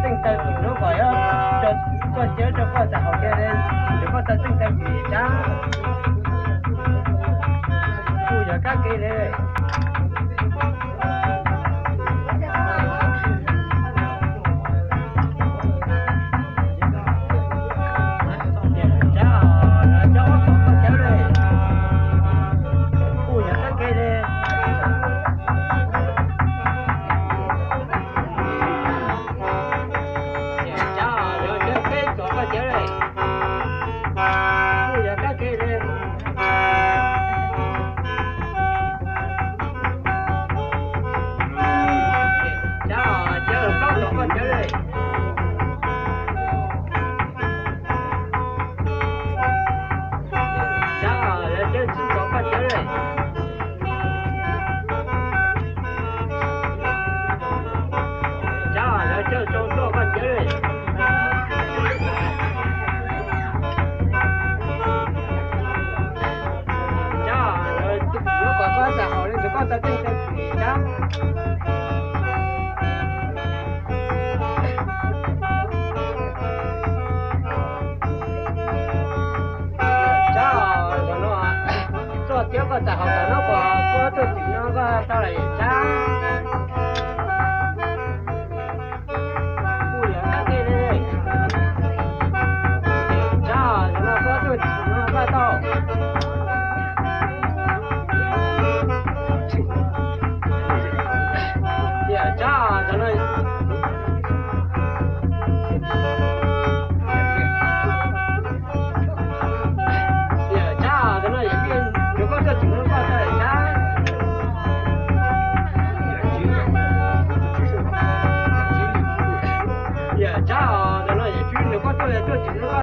Txheej taw tim hnub kom yog tso, txoj cawv rau koj txav haus thiab, rau koj txav txheej taw tim tsab. Kuj yog kab ke li. Tsab, tsab ob txog koj cawv li. Kuj yog kab ke li. Tsab, yog cawv peb txog koj cawv li. Kuj yog kab ke li. Tsab, cawv plaub txog koj cawv li. Tsab, yog cawv tsib txog koj cawv li. Tsab, yog cawv rau tuaj koj cawv li. Tsab, yog cawv tim hnub kom koj txav haus li, rau koj txav txheej taw tim tsab. Tsab, zaum no txoj cawv koj txav haus tom no kom koj tuaj tim no koj tau lawm tsab. Kuj yog kab ke li. Tsab, zaum no koj tuaj tim no koj tau. Tiam tsab, zaum no Tiam tsab, zaum no yawm Fwj nrog koj tuaj tim no koj tau lawm tsab. Tiam tsab, zaum no yawm Fwj nrog koj tuaj, tuaj tim no koj